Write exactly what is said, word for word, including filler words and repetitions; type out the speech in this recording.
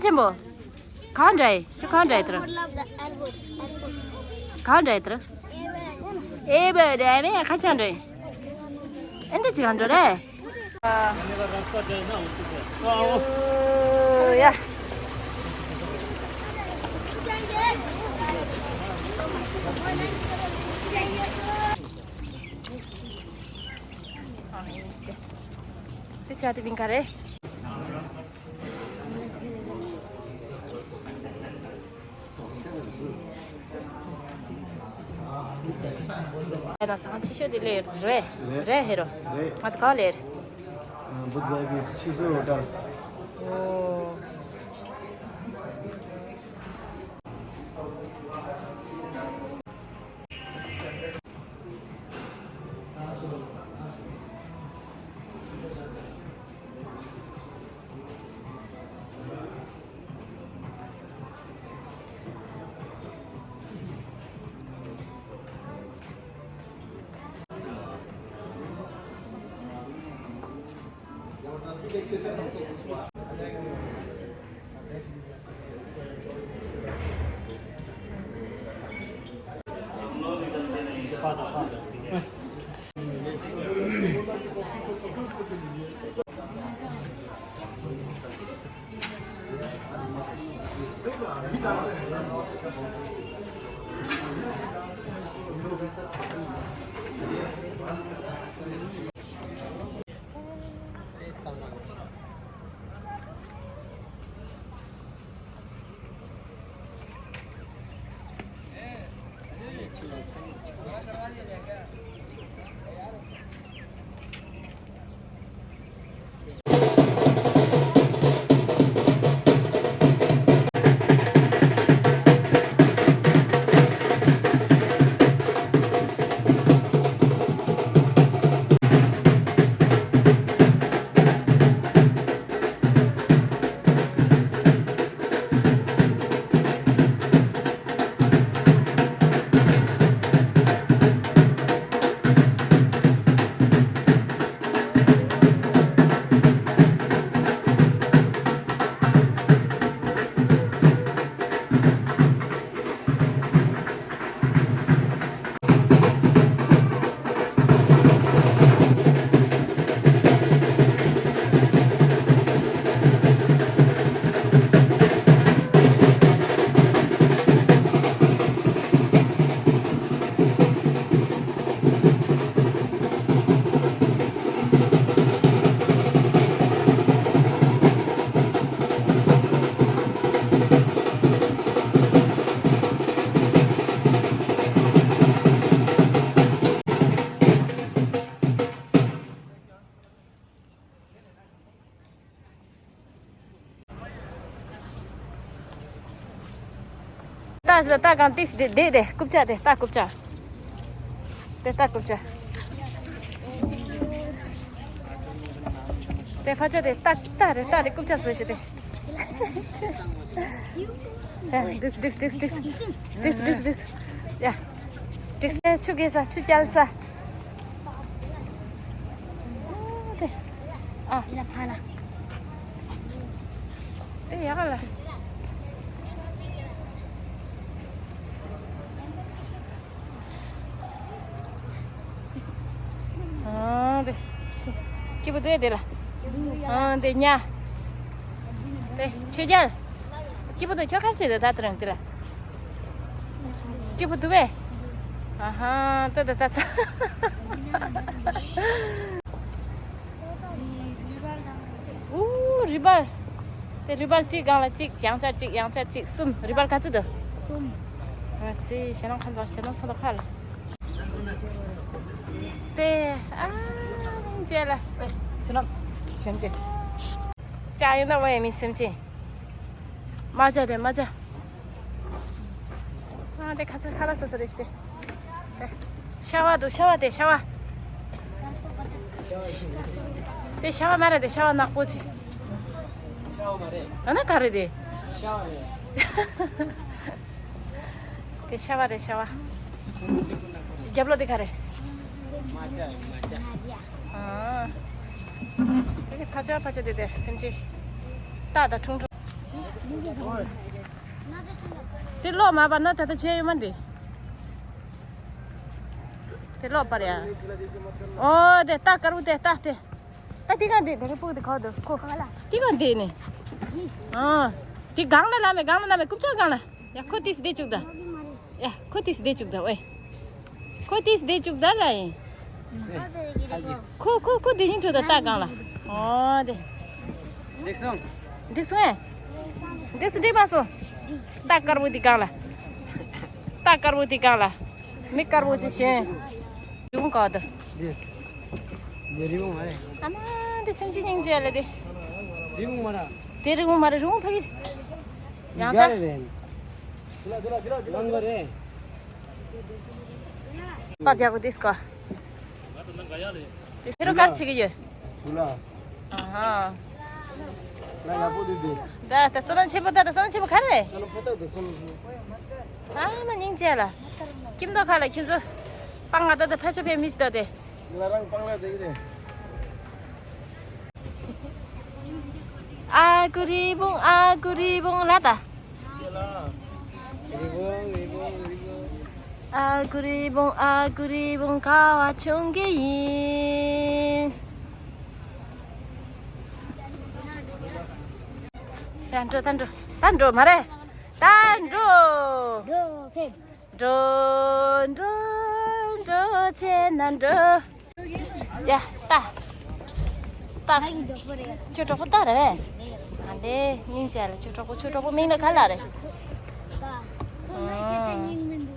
ཆེན་པོ། གང་འདྲ་ཡི། ཁྱོད་གང་འདྲ་ཡི་དེར། གང་འདྲ་ཡི་དེར། ཨེ་བེ་རེ་བེ་ཁ་ཆང་འདྲ་ཡི། ཨེ་འདྲ་ཅིག་གང་འདྲ་རེད། ཡ། དེ་ཆ་དེ་བིང་ག་རེད། ཡ་ད་ས་ཆེ་ཤོས་དེ་ལས་རེད། རེད་ཧེ་རོ། རེད། ང་ཚོ་ག་ལས་རེད། བུ་ཛ་གི་ཆེ་ཤོས་ཧོ་ཏལ། ཨོ། ཏ་ཟི་ཏ་གང་ཏིས་དེ་དེ་དེ་རྐུབ་ཆ་དེ་ཏ་རྐུབ་ཆ། དེ་ཏ་རྐུབ་ཆ། དེ་ཕ་ཆ་དེ་ཏ་ཏ་རེད། ཏ་དེ་རྐུབ་ཆ་བཟོས་ཤི་དེ། ཡ། འགྲིགས་འགྲིགས་འགྲིགས་འགྲིགས། འགྲིགས་འགྲིགས་འགྲིགས། ཡ། འགྲིགས། ཆུ་རྒྱས་ས། ཆུ་བཅལ་ས། ཨ། དེ་ཡག་ལ། ཨ་དེ། སྐྱིད་པོ་འདུག་དེ་ལ། ཨ་དེ་ཉ། དེ་ཆོས་རྒྱལ། སྐྱིད་པོ་འདུག་ཁྱོད་ག་རེ་བྱེད་འདུག་ད་དེ་རིང་དེ་ལ། སྐྱིད་པོ་འདུག་གས། ཨ་ཧ། ད་ད་ད་ཚ། ཨུ། རུས་སྦལ། དེ་རུས་སྦལ་གཅིག་སྒང་ལ་གཅིག་ཡང་ཆར་གཅིག་ཡང་ཆར་གཅིག་གསུམ། རུས་སྦལ་ག་ཚོད་འདུག་གསུམ། ཨ་ཙི། ཞེ་སྣང་ཁ་འདོགས། ཞེ་སྣང་ཚ་འདོགས་ཁ་ལ། དེ་ཨ་ཅེ་ལ། ཞེ་སྣང་གཞན་དེ། ཅ་ཡོད་ན་བ་ཡ་མི་སེམས་ཅན། མ་ཅ་དེ་མ་ཅ། ཨ་དེ་ཁ་ཚ་ཁ་ལ་ས་ས་རེ་ཞིག་དེ། ཤ་བ་འདུག་ཤ་བ་དེ་ཤ་བ། དེ་ཤ་བ་མ་རེད། དེ་ཤ་བ་ནག་པོ་ཅིག་ཨ་ན་ག་རེ་དེ། དེ་ཤ་བ་རེད་ཤ་བ། རྒྱབ་ལོགས་དེ་ག་རེ། ཨ། དེ་ཕ་ཆ་ཕ་ཆ་དེ་དེ་སེམས་ཅན། རྟ་དང་ཁྲུང་ཁྲུང་། དེ་ལོག་མ་པར་ན་ད་ལྟ་བྱས་ཡོད་མ་འདི། དེ་ལོག་པར་ཡ། ཨོ་དེ་ལྟ་དཀར་པོ་དེ་ལྟ་དེ། ད་དེ་གང་དེ་དེ་ག་སྤུ་གུ་དེ་ག་འདུག་ཁོ། དེ་གང་དེ་ནི། ཨ། དེ་སྒང་ལ་ལ་མེ་སྒང་ལ་ལ་མེ་རྐུབ་ཀྱག་སྒང་ལ། ཡ་ཁོ་དེ་སི་དེ་བཅུག་ད། ཡ་ཁོ་དེ་སི་དེ་བཅུག་ད་ཨོའི། ཁོ་དེ་སི་དེ་བཅུག་ད་ལ་ཡིན། ཁོ་ཁོ་ཁོ་དེ་ཡིན་འགྲོ་ད་ལྟ་སྒང་ལ། ཨོ་དེ། འགྲིག་སོང་། འགྲིག་སོང་ཨེ། འགྲིག་སོང་འགྲིག་མ་སོང་། ད་དཀར་པོ་དེ་སྒང་ལ། ད་དཀར་པོ་དེ་སྒང་ལ། མི་དཀར་པོ་ཅིག་བྱོན། རི་བོང་ག་བ་དུ། འདི། འདི་རི་བོང་མ་རེད། ཨ་མ་འདི་སེམས་ཅན་སྙིང་རྗེ་ལ་དེ། རི་བོང་མ་ར། དེ་རི་བོང་མ་རེད། རི་བོང་ཕ་གི། ཡང་ཆ། རེད། ལང་པ་རེད། པར་རྒྱག་གི་དིས་ཀ། དེ་རུ་གར་ཆི་གི་ཡོད། ཐུ་ལ། ཨ་ཧ། ང་ཡག་པོ་འདུག་དེ། ད་ད་བསོད་ནམས་ཆེན་པོ། ད་ད་བསོད་ནམས་ཆེན་པོ་ག་རེ། བསོད་ནམས་ཕོ་ཐག་དེ་བསོད་ནམས་ཆེན་པོ། ཨ་མ་སྙིང་རྗེ་ལ། ཁྱིམ་ཐོག་ཁ་ལ་ཁྱིམ་ཚོ། སྤང་ང་ད་ད་ཕ་ཆོ་ཕེ་མིས་ད་དེ། ང་རང་སྤང་ལ་དེ་རེད། ཨ་ཀུ་རི་བུང་ཨ་ཀུ་རི་བུང་ལ་ད། རི་བོང་རི་བོང་རི་བོང་། ཨ་ཀུ་རི་བུང་ཨ་ཀུ་རི་བུང་ཁ་བ་ཆུང་གི་ཡིན། ད་འགྲོ་ད་འགྲོ་ད་འགྲོ་མ་རེད། ད་འགྲོ། འགྲོ་ཕེབས། འགྲོ་འགྲོ་འགྲོ་བྱས་ན་འགྲོ། ཡ་ལྟ། ལྟ། ཁྱོད་གྲོགས་པོ་ལྟ་རེད་པས། ཨ་འདྲེ་སྙིང་རྗེ་ལ་ཁྱོད་གྲོགས་པོ། ཁྱོད་གྲོགས་པོ་མིང་ལ་ག་ལ་རེད། ཁོ་ང་སྐད་ཆ་སྙིང་མི་འདུག